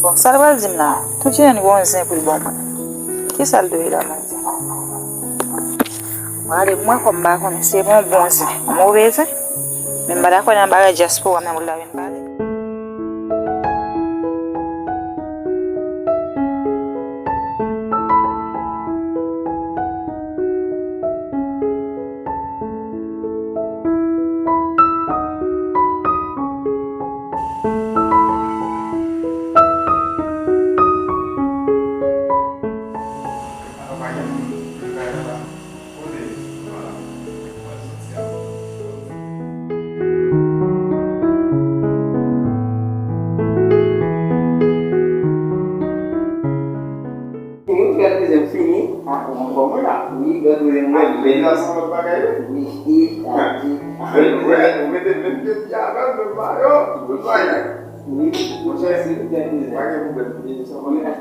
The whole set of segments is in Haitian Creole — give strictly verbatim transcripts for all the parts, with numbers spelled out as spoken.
Bon, sa l pral di m la? Tout jounen gon zen pou l ban mwen. Kisa l dwe la, mwen di? Mwen ale, mwen kòm m pa konnen, se bon, bon zen, move zen. Men m pa dakò nan bagay dyaspora, men moun la vin pale. Wi, gad kouzen m fini. A, ou ankò mwen la. Wi, gad kouzen m gad kouzen. Sa se yon lòt bagay, wi. Wi, wi, sa di. Ou mete menm de pye avè m, menm mayo, tout bagay. Wi, monchè, si, gad kouzen. Pa gen pwoblèm. Wi,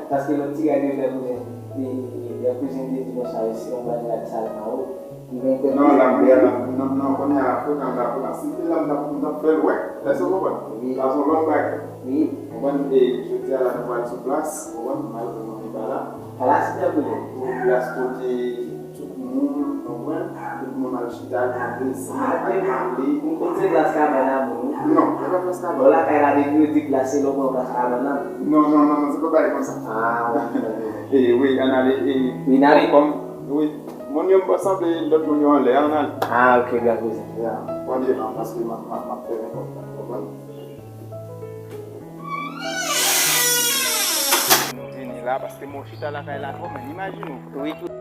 paske lòt ti gad yo gad kouzen. E, e, gad kouzen te di konsa, si yon bagay la ki sal pa ou. Non, la, non, non, non, kounye a, kounye a, la, kounye a, si te la, m t ap, m t ap fè l wè, èske w konprann? Wi. Sa se yon lòt bagay. Wi. Konprann? E jodi a la, nou pral sou plas, konprann? Malgre mwen pa la. Plas ki te boule? Yon plas kote tout moun, konprann? Tout moun al chita, al pran plezi, al pale. M konn se plas kabann a moun, wi. Non, se pa plas kabann. Bon, lakay la, depi yo di plas, se lè w pran plas kabann nan. Non, non, non, non, se pa bagay konsa. Ah, wi. E, wi, ann ale, e, wi, n ale. Kòm, wi. Moun yo m pa sanble lòt moun yo anlè an al. Ah, ok, gad kouzen. Ya, w ale lan, paske m ap, m ap, m ap fè nenpòt sa, w konprann? Nou vini la, paske mwen chita lakay la, kòman, imajine w. Wi, tou.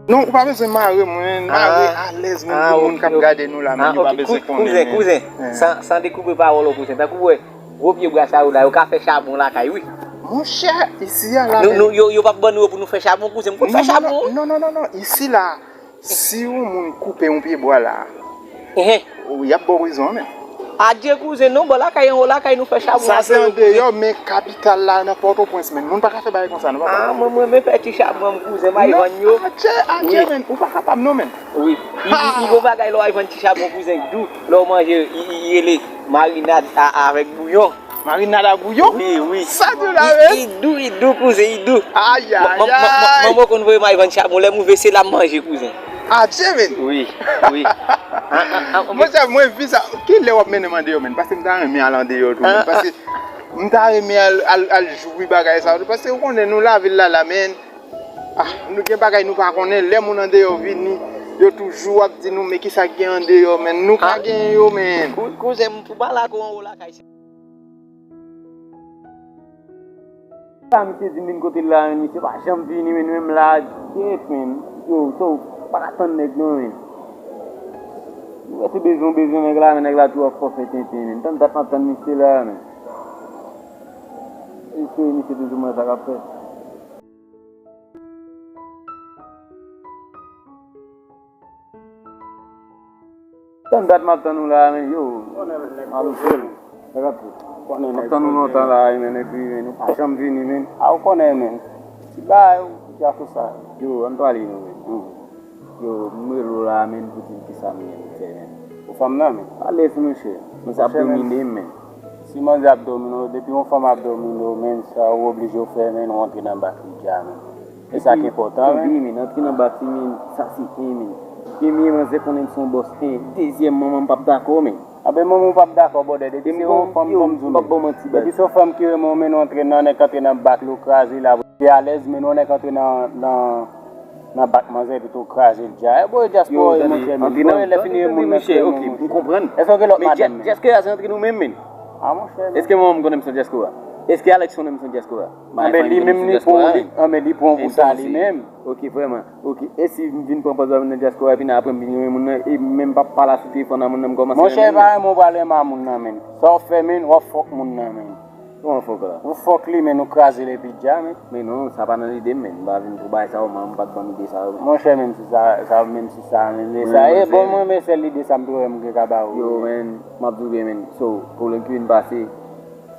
Non, ou pa bezwen mare mwen, mare alèz mwen pou moun k ap gade nou la, men yo pa bezwen konnen, men. Kouzen, kouzen, san, san dekouvri pawòl ou, kouzen. Tankou w wè, gwo pye bwa sa yo la, yo ka fè chabon lakay, wi. Monchè, isi a la, nou, men nou, yo, yo p ap ban nou yo pou nou fè chabon, kouzen. M konn fè chabon. Non, non, non, non, non, isi la, si yon moun koupe yon pye bwa la, y ap ba w rezon, men. Adye, kouzen, non, bò lakay anwo lakay nou fè chabon. Sa se andeyò, men kapital la, nan Pòtoprens, men moun pa ka fè bagay konsa, non, papa. Ah, mwen, mwen, mwen fè ti chabon, kouzen, m al vann yo. Adye, adye, men, ou pa kapab, non, men. Wi, i, i, i gon bagay lè w al vann ti chabon, kouzen, k dou, lè w manje, i, i, i rele marinad a, avèk bouyon. Marinad a bouyon? Wi, wi. Sa di w la, men? I, i dou, i dou, kouzen, i dou. Ay, ay, ay. Manman w konn voye m al vann chabon, lè m rive, se la m manje, kouzen. Adye, men. Wi, wi. Monchè, mwen vi sa. Kilè w ap mennen m andeyò, men? Paske m ta renmen al andeyò tou, men. Paske m ta renmen al, al, al jwi bagay sa yo tou. Paske ou konnen nou lavil la, la, men. Ah, nou gen bagay nou pa konnen. Lè moun andeyò vini, yo toujou ap di nou, men kisa k gen andeyò, men. Nou pa gen yo, men. Kou-, kouzen m, pou pale ak ou anwo lakay. Sa misye di m vin kote l la, men misye pa janm vini, men menm la, shit, men. Yo, so, pa ka tann nèg non, men. Ou wè se bezwen, bezwen nèg la, men nèg la tou ap fò fè tenten, men. Tann dat m ap tann misye la, men. Espere misye toujou mwen sa k ap fèt. Tann dat m ap tann ou la, men yo, malouk. M ap tann ou lontan la, men epi, men ou pa janm vini, men. A, ou konnen, men. Ti bagay, ou, ti afè sa. Yo, ann pale non, men. Yo, m rele w la, men, pou di m kisa m gen pou fè, men. Pou fanm nan, men. Alèz, monchè. Men sa ap domine m, men. Si manzè ap domine w, depi yon fanm ap domine w, men, sa ou oblije w fè, men, ou antre nan bak li dja, men. E sa k enpòtan, men. Tande, men, antre nan bak li, men, sa se en, men. Premye, manzè konnen m se yon bòs, en. Dezyèm, manman m p ap dakò, men. Anben, manman w p ap dakò, bòdè, depi se yon fanm, ban m di w, men. Depi se yon fanm ki renmen w, men, ou antre nan, nèg antre nan bak li, ou kraze la. Te alèz, men ou nèk antre nan, nan, nan bak manzè, epi tou kraze l dja. E, bò, e dyaspora, e monchè, men. Bò, e lè fini, e moun nan fè moun. M konprann. Èske w gen lòt madanm, men? Dyaspora se antre nou menm, men. A, monchè, men. Èske manman m konnen m se dyaspora? Èske Alex konnen m se dyaspora? Anben, li menm, li pran, li, anben, li pran pou sa, li menm. Ok, vrèman. Ok. E si m vin pran pòz nan dyaspora, epi nan apre m vin renmen moun nan, e m menm p ap pale sou telefòn a moun nan, m kòmanse renmen l? Monchè, pa renmen w pral renmen a moun nan, men. Sa w fè, men, w ap fòk moun nan, men. Kòman fòk la? Ou fòk li, men ou kraze l epi dja, men. Men non, sa pa nan lide m, men. M pa vin pou bagay sa yo, manman m pa t ban m ide sa yo, men. Monchè, menm si sa, sa, menm si sa, men, men sa, e bon, mwen, men sèl lide sa m twouve m gen ka ba ou. Yo, men, m ap di w byen, men. So, pwoblèm ki vin pase,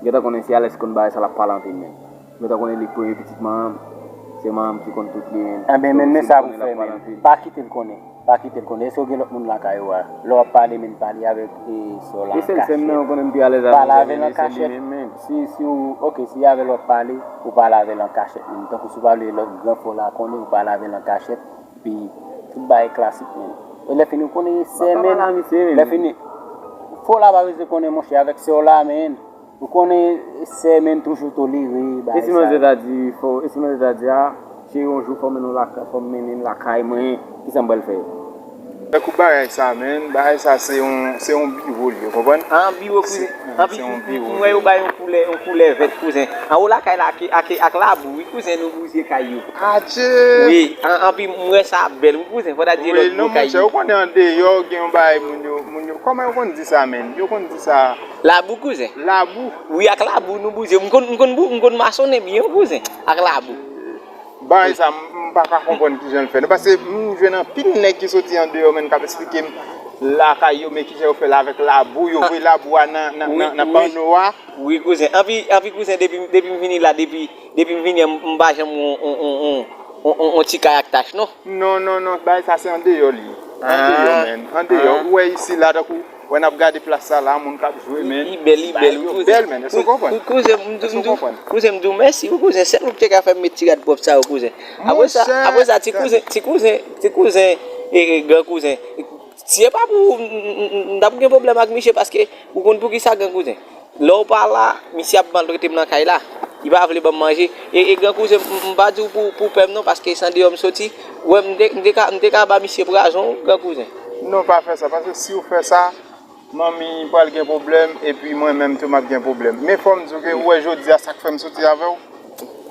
gentan konnen si Alex konn bagay sa, l ap pale anpil, men. Gentan konnen li k premye pitit manman m, se manman m ki konn tout li, men. Anben, men, men sa pou fè, men. Pa kite l konnen. Pa kite l konnen. Èske w gen lòt moun lakay ou a? Lè w ap pale, men pale avèk e, sè w la an kachèt. Pa lave l an kachèt. Si, si w, ok, si avè l w ap pale, ou pale avè l an kachèt, men tankou si w pa vle lòt gran fò la konnen, ou pale avè l an kachèt. Epi, tout bagay klasik, men. E lè fini, ou konnen sè, men. Lè fini, fò la pa bezwen konnen, monchè, avèk sè w la, men. Ou konnen sè men toujou tolere bagay sa yo. E si manzè ta di, fò, e si manzè ta di, a, cheri, yon jou fò mennen w lakay, fò m mennen l lakay mwen, kisa m pral fè? Tankou bagay sa, men, bagay sa se yon, se yon biwo l ye, konprann? An biwo, kouzen. Anpi, m wè yo bay yon koulè, yon koulè vèt, kouzen. Anwo lakay la ak, ak, ak labou, wi, kouzen, nou bouze kay yo. Adje! Wi, an, anpi, m wè sa bèl, wi, kouzen, fò ta di lòt bò kay yo. Wi, non, monchè, ou konnen andeyò, gen yon bagay, moun yo, moun yo, kòman yo konn di sa, men? Yo konn di sa. Labou, kouzen. Labou. Wi, ak labou nou bouze. M konn, m konn bou-, m konn masonnen byen, wi, kouzen, ak labou. Bagay sa, m, m pa ka konprann kijan l fè. Non, paske m jwenn anpil nèg ki soti andeyò, men, k ap eksplike m lakay yo, men kijan yo fè l avèk labou, yo voye labou a nan, nan, nan, nan panno a. Wi, kouzen. Anpi, anpi, kouzen, depi, depi m vini la, depi, depi m vini an, m, m pa janm wè on, on, on, on, on, on ti kay ak tach, non. Non, non, non, bagay sa se andeyò li ye. Andeyò, men. Andeyò. Ou wè isi la, tankou, wè n ap gade plas sa la, moun k ap jwe, men. Li bèl, li bèl, wi, kouzen. Bèl, men. Èske w konprann? Kouzen, m di, m di, kouzen, m di w mèsi, wi, kouzen. Sèl ou ki te ka fè m met ti rad pwòp sa yo, kouzen. Apre sa, apre sa, ti kouzen, ti kouzen, ti kouzen, e, e, gran kouzen. Si e pa pou ou, m, m, m, m t ap gen pwoblèm ak misye, paske ou konn poukisa, gran kouzen? Lè w pa la, misye ap maltrete m nan kay la. Li pa vle ban m manje. E, e gran kouzen, m, m pa di w pou, pou pè m non, paske se andeyò m soti. Ou wè, m te, m te ka, m te ka ba misye pwazon, gran kouzen. Non, pa fè sa, paske si w fè sa, manmi pral gen pwoblèm, epi mwen menm tou, m ap gen pwoblèm. Men fò m di w ke, ou wè, jodi a, sa k fè m soti avè w,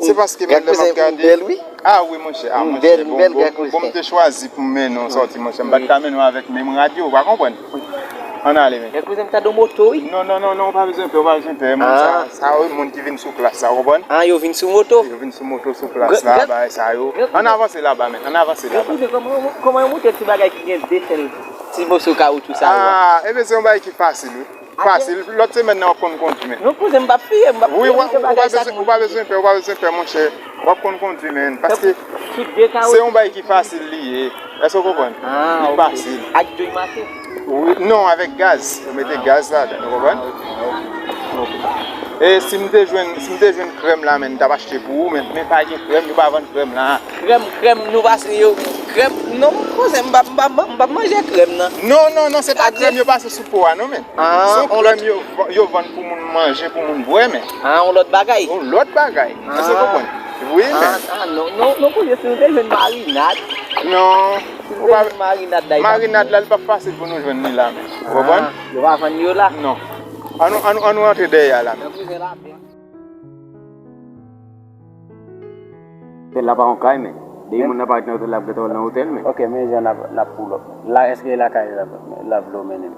se paske m lè m ap gade. A wi, monchè, a, monchè, bon, bon, bon, m te chwazi pou m mennen w sòti, monchè. M pa t ka mennen w avèk menm rad yo, ou pa konprann? Ann ale, men. Kouzen, m ta dwe moto, wi. Non, non, non, non, ou pa bezwen pè, ou pa bezwen pè. Moun sa, sa yo, moun ki vin sou plas sa, ou konprann? A, yo vin sou moto? Yo vin sou moto sou plas la, bagay sa yo. Ann avanse laba, men, ann avanse laba. Kouzen, kòman, kòman yo moute ti bagay ki gen de sèl, ti moso kawotchou sa yo a? A, ebyen, se yon bagay ki fasil, wi. Fasil. Lòt semèn nan w ap konn kondwi, men. Non, kouzen, m p ap fiye, m p ap fiye, monchè, bagay sa. Ou pa bezwen pè, ou pa bezwen pè, monchè. W ap konn kondwi, men. Paske se yon bagay ki fasil li ye. Èske w konprann? Li fasil. Ak djòy mache? Wi, non, avèk gaz. Yo mete gaz ladan, ou konprann? E si m te jwenn, si m te jwenn krèm la, men, m t ap achte pou ou, men, men pa gen krèm, yo pa vann krèm la. Krèm, krèm, nou pase yo. Krèm, non, kouzen, m p ap, m p ap, m p ap manje krèm nan. Non, non, non, se pa krèm yo pase sou po a, non, men. Se yon krèm yo, yo vann pou moun manje, pou moun bwè, men. A, yon lòt bagay. Yon lòt bagay. Èske w konprann? Wi, men. A, non, non, non, kouzen, si nou te jwenn marinad. Non. Si nou te jwenn marinad la, marinad la, li p ap fasil pou nou jwenn li la, men. Ou konprann? Yo pa vann yo la. Non. Ann nou, ann nou, ann nou antre dèyè a la, men. Otèl la pa yon kay, men. Depi moun nan parèt nan otèl la, ap gentan nan otèl, men. Ok, men jan n ap, n ap pull up. La, èske e lakay la, la vle w mennen m?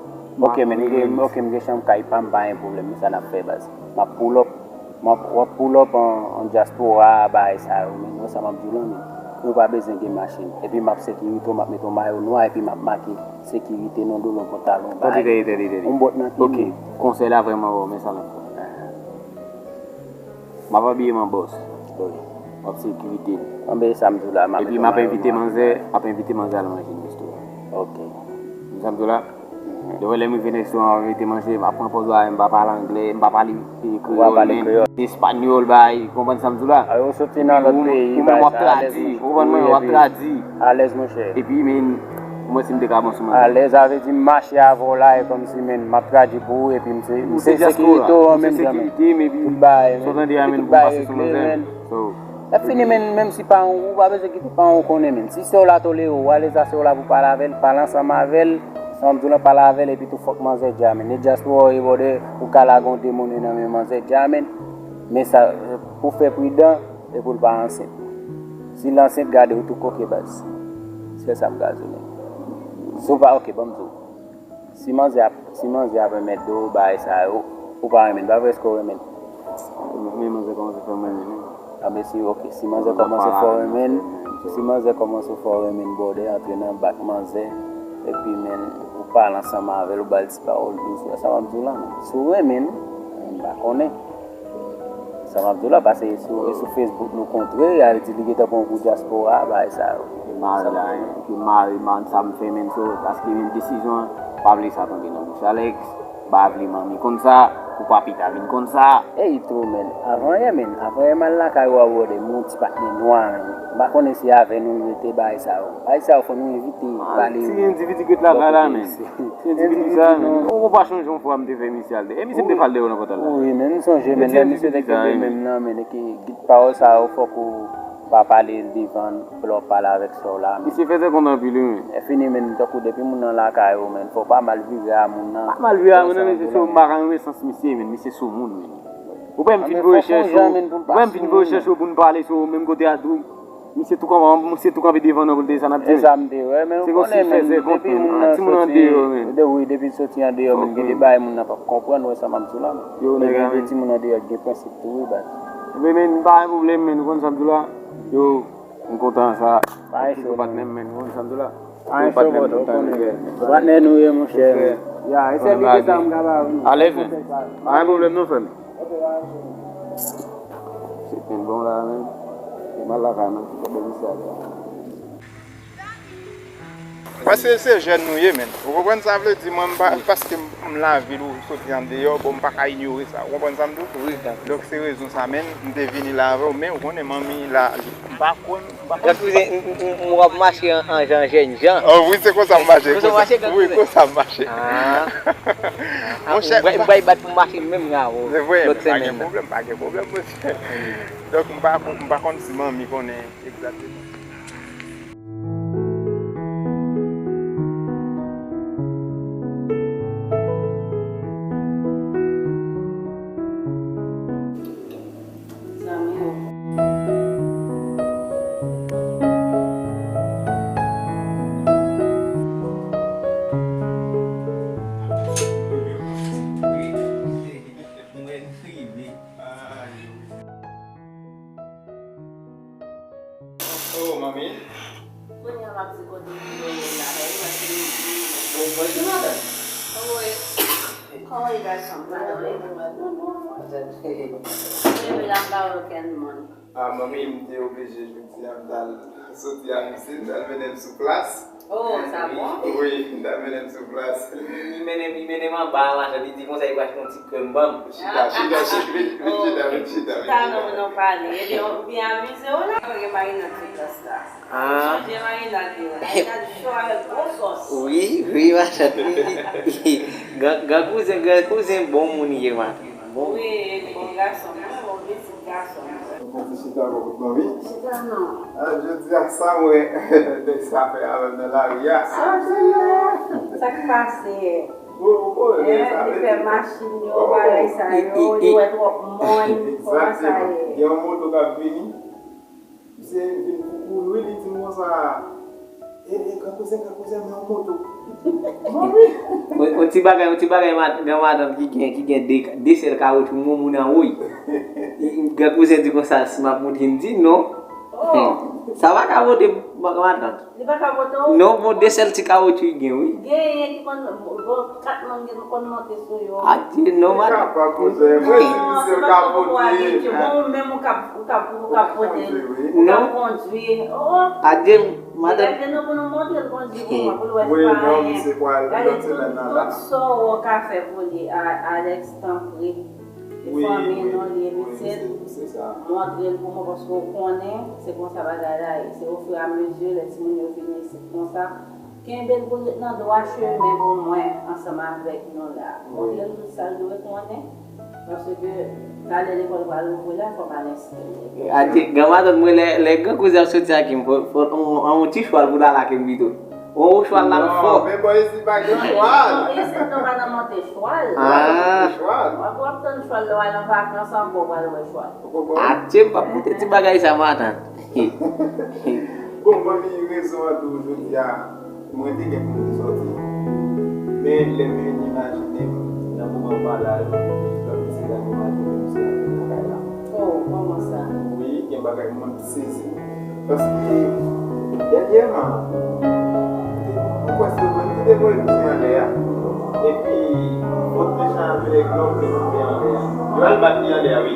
Ok, men, ok, m gen chanm kay pa m, pa gen pwoblèm, men sa n ap fè, baz. M ap pull up, m ap, w ap pull up an, an dyaspora, bagay sa yo, men, wè sa m ap di w lan, men. Ou pa bezwen gen machin. Epi m ap sekirite w, m ap mete yon mayo nwa, epi m ap make sekirite nan do l, yon pantalon, bagay. Yon bòt nan pye m. Ok, konsèy la vrèman wè w, men sa n ap fè. M ap abiye m an bòs. Wi. M ap sekirite m. Anben, sa m di w la, m ap... Epi m ap envite manzè, m ap envite manzè al manje nan restoran. Ok. Sa m di w la? Depi lè m rive nan restoran, m ap envite manje, m ap pran pòz la, m pa pale anglè, m pa pale, e, kreyòl, men, espanyòl, bay, ou konprann sa m di w la? A, ou soti nan lòt peyi, bay sa, alèz, monchè. Ou konprann mwen, w ap tradi. Alèz, monchè. Epi, men, mwen, si m te ka bon sou mwen. Alèz, sa vle di m mache avè w la, e kòmsi, men, m ap tradi pou ou, epi m se, m se sekirite w an menm jan, men. Tout bagay, men, tout bagay regle, men. Lè fini, men, menm si paran w, ou pa bezwen kite paran w konnen, men. Si sè w la tolere w, alèz a sè w la pou pale avè l, pale ansanm avè l, sa m di w lan, pale avè l, epi tou fòk manzè dja, men. E dyaspora w ye, brother, ou ka lage yon demonnen nan men manzè dja, men. Men sa, pou fè pridan, e pou l pa ansent. Si l ansent, gade w tou koke baz. Se sa m ka di w, men. Si w pa, ok, ban m di w. Si manzè ap, si manzè ap renmèt do, bagay sa yo, ou pa renmen l, pa vre, èske w renmen l? Men manzè kòmanse fè m renmen l, wi. Anben si, ok, si manzè kòmanse fè w renmen l, si manzè kòmanse fè w renmen l, brother, antre nan bak manzè, epi, men, ou pale ansanm avè l, ou ba l ti pawòl dous, ou wè sa m ap di w lan, men. Si w renmen l, m pa konnen. Sa m ap di w la, paske sou, sou Facebook nou kontre, a vle di li gentan pran yon gwo dyaspora, bagay sa yo. Ki mare la, hein, ki mare, man, sa m fè, men, so, paske men desizyon an, pa vle sa tonbe nan bouch Alex, pa vle manmi konn sa, pou pa pita vin konn sa. Ey, tou, men, avan yè, men, avan yè m al lakay ou a, brother, m yon ti patnè nwa, men. M pa konnen si avè nou l rete bagay sa yo. Bagay sa yo fò nou evite pale yo. Ti endividi ki t lakay la, men. Ti endividi sa, men. Ou pa chonje yon fwa m te fè misye al de. E misye m te fè al deyò nan pòtay la. Wi, men m sonje, men lè misye te kenbe menm nan, men ki git pawòl sa yo fòk ou pa pale l devan l, lè w ap pale avèk sè w la, men. Misye fè tèt kontan anpil, wi, men. E fini, men, tankou depi moun nan lakay ou, men, fò w pa mal vire a moun nan. Pa mal vire a moun nan, men se sou, m pa ka renmen sans misye, men, misye sou moun, men. Ou pa m fin voye chèche w, ou pa m fin voye chèche w pou n pale sou menm kote a tou. Misye tou kanpe, misye tou kanpe devan nou pou l te sa n ap di. Se sa m te wè, men ou konnen, men, depi moun nan soti, wi, depi l soti andeyò, men, gen de bagay moun nan p ap konprann, wè sa m ap di w la, men. Yo, nèg la, men. Depi timoun andeyò gen prensip tou, wi, baz. Wi, men, pa gen pwoblèm, men, ou konn sa m di w la. Yo, m kontan sa. Toujou patnè m, men, ou konn sa m di w la. Toujou patnè m tout tan, wi. Patnè nou ye, monchè. Ya, e sèl li ki sa m ka ba ou. Alèz, men. Pa gen pwoblèm non, frè m. Se pen bon la, men. Se mal lakay, men. Se bon misye a. Paske se jèn nou ye, men. Ou konprann sa vle di, mwen, m pa, paske m, m lavil ou soti andeyò, bon, m pa ka inyore sa. Ou konprann sa m di w? Wi, dakò. Donk, se rezon sa, men, m te vini la avè w, men ou konnen manmi la, li, m pa konn, m pa konn. Gran kouzen, m, m, m, m w ap mache an, an jan jèn jan. Oh, wi, se konsa m mache. Konsa w mache, gran kouzen? Wi, konsa m mache. Ah. Monchè, m bay, m bay bat pou mache menm jan avè w. Se vre, lòt semèn nan. Pa gen pwoblèm, pa gen pwoblèm, monchè. Donk, m pa, m pa konn si manmi konnen egzakteman. Zanmi yo. Mwen rive. Oh, manmi. Kounye a m ap di kote m ye la, men, paske m, m, Bon, bonjou, madanm. Wi. Kòman ye, gason? Madanm, wi. Madanm, wi. Leve la, m pa wè okenn moun. Ah, manmi, m te oblije jodi a, m t al soti a misye, m t al mennen l sou plas. Oh, sa bon? Wi, m t al mennen l sou plas. Li mennen, li mennen m anba a, madanm, li di konsa, li pral achte yon ti krèm ban m. Chita, chita, chita, vin, vin chita, vin chita, vin chita. Chita, non, non, pale. Ebyen, ou byen amize w la? Ou gen marinad sou plas la. Ah. Sonje marinad yo. Marinad cho avèk gwo sòs. Wi, wi, machann. Gran, gran kouzen, gran kouzen bon moun ye, machann. Bon. Wi, bon gason, bon pitit gason. Bon, ti chita bò kot manmi. Chita non. Ah, jodi a sa mwen, nèg sa fè avè m nan lari a. Sa k pase? Ou konnen sa, li fè machin yo, bagay sa yo, li wè twòp mòn, kòman sa ye? Gen yon moto k ap vini. Misye vin pou kouri, li di m konsa, e, e, gran kouzen, gran kouzen, men yon moto. Mwen, wi. Yon, yon ti bagay, yon ti bagay, mad-, gran madanm ki gen, ki gen de, de sèl kawotchou, moun, moun an woy. Gran kouzen di konsa, si m ap monte, m di non. Oh. Hmm. Sa pa ka pote, gran matant. Li pa ka pote w? Non, bon, de sèl ti kawotchou li gen, wi. Genyen ki konn, bon, kat moun ki konn monte sou yo. Adye, non, matant. Li kapab, monchè. Mwen di misye l ka pote. Bon, ou menm ou kab, ou kab, ou kab pote. Ou kondwi, wi. Ou kab kondwi. Oh. Adye, matant. Li leve nou pou nou montre l kondwi pou mwen, pou l wè se pa anyen. Wi, non, misye pral lòt semèn nan la. Gade tout, tout sa w ka fè pou li, A-, Alex, tanpri. Wi, fanmi nou, li pitit, montre l pou mwen, paske w konnen, se konsa bagay la ye. Se ofiramezi, lè timoun yo vini isit konsa, kenbe l pou l ret nan dwa chemen pou mwen, ansanm avèk nou la. Montre l tout sa l dwe konnen, paske talè lekòl pral ouvri la, fò m al enskrili. Ate, gran matant mwen, lè, lè gran kouzen ap soti ak li, fò, fò, an, an ti chwal pou l al ak li pito. Ou, ou chwal la fò. Non, men bò isit pa gen chwal. Non, isit nou pa nan monte chwal. Ah. Monte chwal. W ap, w ap tann chwal lè w al an vakans ankò, w al wè chwal. Ou konprann? Adye, m p ap koute ti bagay sa, matant. Bon, manmi, rezon an tou, jodi a, mwen te gen pou m te sòti. Men, lè m vin imajine m, nan moman m pale a yo, lòt mesye la imajine m se lakay la. Oh, kòman sa? Wi, gen bagay mwen sezi. Paske, dènyèman, mwen kwè se mwen ki te voye misye anlè a. Epi, vòt mechan a vin èg lòt ke mete anlè a. Yo al bat li anlè a, wi.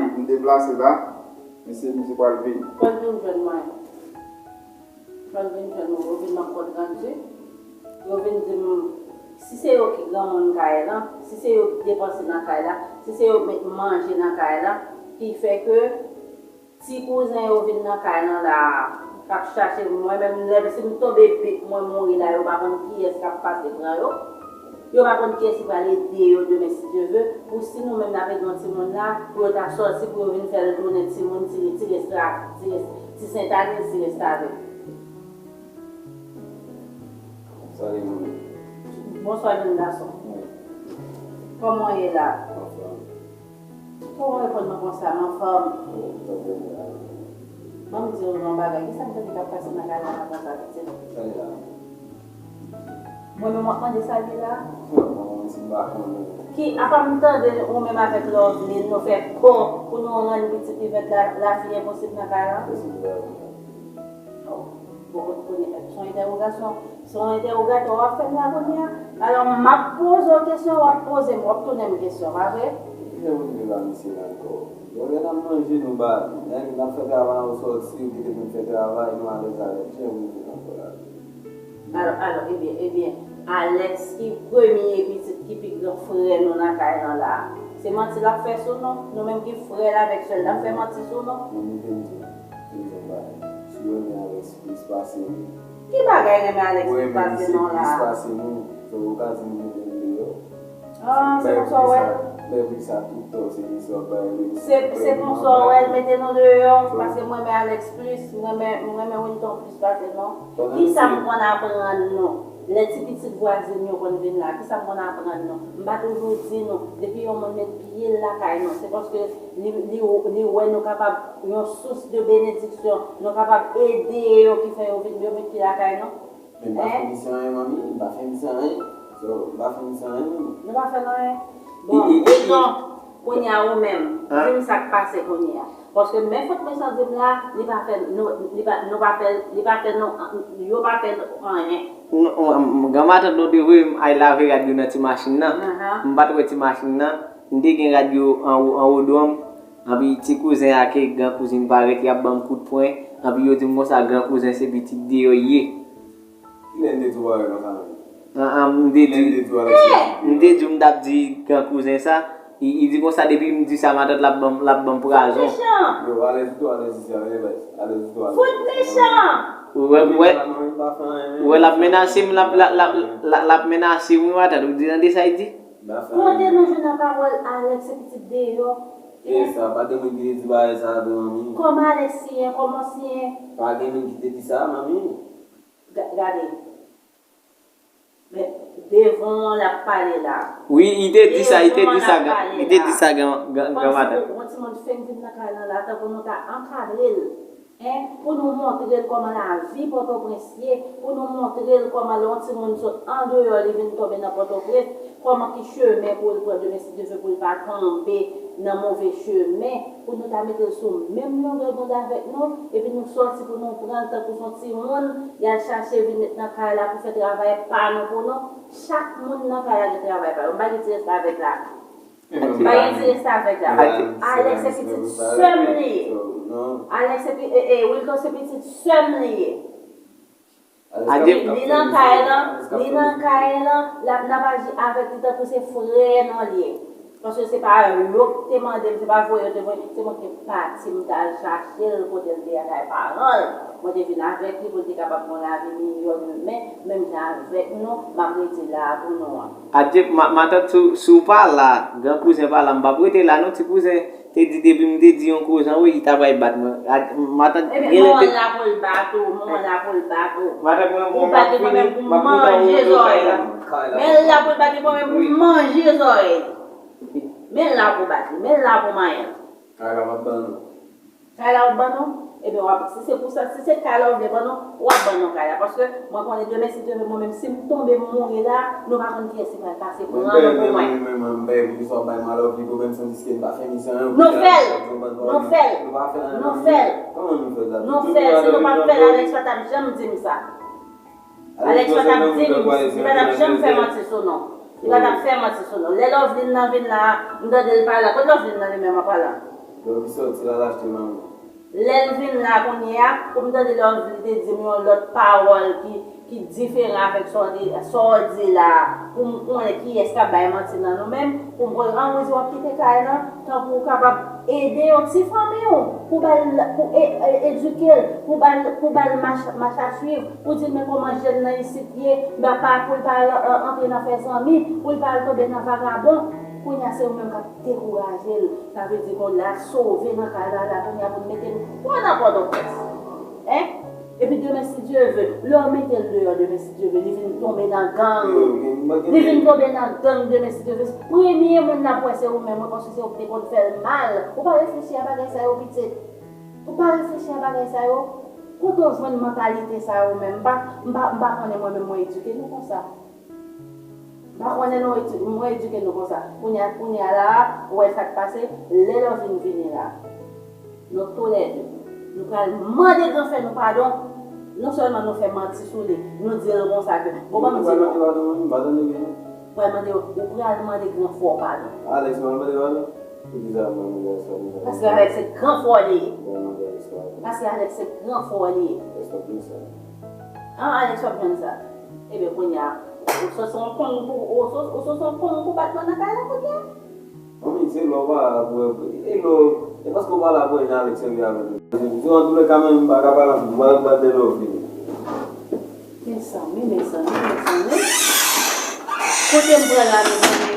anyen. M deplase la, mesye, mesye pral vini. Pral vin jwenn mwen. Pral vin jwenn mwen. Yo vin nan kont randi. Yo vin di m, si se yo ki granmoun kay lan, si se yo ki depanse nan kay la, si se yo ki met manje nan kay la, ki fè ke ti kouzen yo vin nan kay lan la, k ap chache mwen menm, lè si m tonbe bit, mwen mouri la, yo pa konn kiyès k ap pase pran yo. Yo pa konn kiyès ki pral ede yo demen, si Dye ve, pou si nou menm n ap ede yon timoun la, pou yo ta sòti, pou yo vin fè l tounen timoun, ti, ti restra, ti, res, ti Sentaniz, ti restavèk. Sa li menm. Bonswa, jèn gason. Kòman w ye la? Anfòm. Kòman w reponn mwen konsa, m anfòm? Wi, m anfòm. Ban m di w yon bagay. Kisa m tande k ap pase nan kay la konsa, pitit? Sa l ye la? Mwen menm w ap mande sa l ye la? Mwen menm si m pa konnen. Ki, apa m tande ou menm avèk Loveline, nou fè kò pou nou rann pitit Yvette la, lavi enposib nan kay la? Enposib, wi. Oh, bon, kounye a, se yon entèwogasyon, se yon entèwogatwa w ap fè m la kounye a. Alò, m ap poze w kesyon, w ap poze m, w ap tounen m kesyon, pa vre? Ki jan pou m viv ak misye la ankò? Bon, lè n ap manje, nou ba, nèg, n ap fè travay, ou sòti, ou kite pou n fè travay, nou alèz, alèz. Ki jan pou m viv ankò la? Alò, alò, ebyen, ebyen, Alex ki premye pitit ki pi gran frè nou nan kay lan la. Se manti l ap fè sou nou? Nou menm ki frè l avèk sè l, l ap fè manti sou nou? Manmi, vin di w, vin di w yon bagay. Si w renmen Alex plis pase m, ki bagay renmen Alex plis pase nou la? Ou renmen misye plis pase nou, fò ou ka di m mete m deyò. Ah, se konsa w wè l? Lè wi sa tout tan, se misye w ap bay li. Se, se konsa w wè l mete nou deyò, paske m renmen Alex plis, m renmen, m renmen Wilton plis pase nou. Kisa m konn aprann nou? Lè ti pitit vwazin yo konn vin la, kisa m konn aprann nou? M pa toujou di nou, depi yon moun met pye l lakay nou, se paske li, li, li wè nou kapab yon sous de benediksyon, nou kapab ede yo ki fè yo vin, yo met pye lakay nou. Men m pa fè misye anyen, manmi, m pa fè misye anyen. So, m pa fè misye anyen, manmi. Nou pa fè l anyen? Bon, Wilton, kounye a ou menm, di m sa k pase kounye a. Paske men fout mechan di m la, li pa fè nou, li pa, nou pa fè, li pa fè nou, yo pa fè nou anyen. Non, m, m, granmatant nou te voye m al lave rad yo nan ti machin nan. M pa t wè ti machin nan. M te gen rad yo an, an wodwòm. Anpi ti kouzen ak gran kouzin parèt, y ap ban m kout pwen. Anpi yo di m konsa, gran kouzen se pitit deyò l ye. Kilè m te di w bagay konsa menm? An, an, m te di, kilè m te di w Alex? M te di w m t ap di gran kouzen sa. Li, li di konsa, depi m di sa, matant l ap ban m, l ap ban m pwazon. Fout mechan! Yo, alèz ou tou, alèz isi a, alèz, alèz ou tou, alèz. Fout mechan! Ou wè, ou wè, ou wè l ap menase m, l ap, l ap, l ap, l ap, l ap menase m, wi, matant, ou di tande sa l di? Kote nou jwenn nan pawòl Alex se pitit deyò? E sa, pa gen moun ki te di bagay sa a tou, manmi. Kòman Alex siyen, kòman w siyen? Pa gen moun ki te di sa, manmi. Ga-, gade. Men, devan w an l ap pale la. Wi, li te di sa, li te di sa, li te di sa, gran, gran, granmatant. Paske yon timoun fin vin nan kay lan la, tankou nou ta ankadre l, en, pou nou montre l kòman lavi Pòtoprens ye, pou nou montre l kòman lè yon timoun sot andeyò, li vin tonbe nan Pòtoprens, kòman ki chemen pou l pran demen, si Dye vle, pou l pa tonbe nan move chemen, pou nou ta mete l sou menm longè dond avèk nou, epi nou sòti pou nou pran l tankou s on timoun, y al chache vin met nan kay la pou fè travay pa nou pou nou. Chak moun nan kay la gen travay pa yo. M pa gen ti restavèk la. M pa gen ti restavèk la. Alex se pitit sè m li ye. Alex se pi-, e, e, Wilton se pitit sè m li ye. Li, li nan kay lan, li nan kay lan, l ap, n ap aji avèk li tankou se frè nou l ye. Paske se pa yo ki te mande m, se pa voye yo te voye m, se mwen ki te pati, m t al chache l kote l te ye kay paran l. Mwen te vin avèk li pou l te kapab gen yon lavi miyò demen, menm jan avèk nou, m ap rete la a pou nou an. Adye, ma-, matant, si w, si w pa la, gran kouzen pa la, m p ap rete la non, ti kouzen. Te di depi m te di yon koze, wi, li ta pral bat mwen. A, matant, ebyen, genlè mwen te la pou l bat ou, mwen la pou l bat ou. Matant, mwen, mwen, m ap vini, m ap vini nan yon lòt kay la. Men l la pou l bat li, mwen menm pou m manje zòrèy li. Men l la pou bat li, men l la pou manyen l. Kay la m ap ban nou. Kay la w ap ban nou? Ebyen, w ap, si se pou sa, si se kay la w vle ban nou, w ap ban nou kay la. Paske mwen konnen demen, si Dye vle, mwen menm, si m tonbe, m mouri la, nou pa konn kiyès ki pral pase pran nou pou mwen. Nou fè l! Nou fè l! Nou fè l! Nou fè l! Si nou pa t fè l, Alex pa t ap janm di m sa. Alex pa t ap di m, li pa t ap janm fè manti sou nou. Li pa t ap fè manti sou nou. Lè Loveline nan vin la, m tande l pale la. Kote Loveline nan li menm an palan? Lè l vin la kounye a, pou m tande Loveline te di m yon lòt pawòl ki, ki diferan avèk sa w di, sa w di la a, pou m konnen kiyès k ap bay manti nan nou menm, pou m konnen, an, wi, w ap kite kay lan, tankou w kapab ede yon ti fanmi w, pou ba l, pou e-, e-, edike l, pou ba l, pou ba l mach, mach a swiv, pou di l men kòman jèn nan isit ye, ba pa, pou l pa al, e, antre nan fè zanmi, pou l pa al tonbe nan vagabon. Kounye a se ou menm k ap dekouraje l. Sa vle di ke w la sove nan kay la, la kounye a pou n mete l pran nan Pòtoprens. Hein? Epi demen, si Dye ve, lè w mete l deyò, demen, si Dye ve, li vin tonbe nan gang. Li vin tonbe nan gang, demen, si Dye ve. Premye moun n ap wè se ou menm, wi, paske se ou ki te konn fè l mal. Ou pa reflechi a bagay sa yo, pitit. Ou pa reflechi a bagay sa yo. Kote w jwenn mantalite sa yo menm? M pa, m pa, m pa konnen mwen menm mwen edike nou konsa. M pa konnen nou edi-, mwen edike nou konsa. Kounye a, kounye a la, ou wè sa k pase, lè lè w vin vini la. Nou toulède, nou pral mande gran frè nou padon. Non sèlman nou fè manti sou li, nou di l konsa ke, bon, ban m di nou. Ou pral mande gran frè w padon. Alex, ou pral mande padon? Poukisa mwen mande Alex padon? Paske Alex se gran frè w li ye. Paske Alex se gran frè w li ye. An, Alex w ap jwenn sa. Ebyen, kounye a, ou sot se yon kong pou, ou sot, ou sot se yon kong pou bat mwen nan kay la kounye a. Manmi, se lè w pa la pou wè, e lè w, e paske w pa la pou wè jan Alex serye avèk nou. Di an tou lè ka menm m pa ka pale anpil, m pa bat de love li. Mezanmi, mezanmi, mezanmi. Kote m pral la, mezanmi?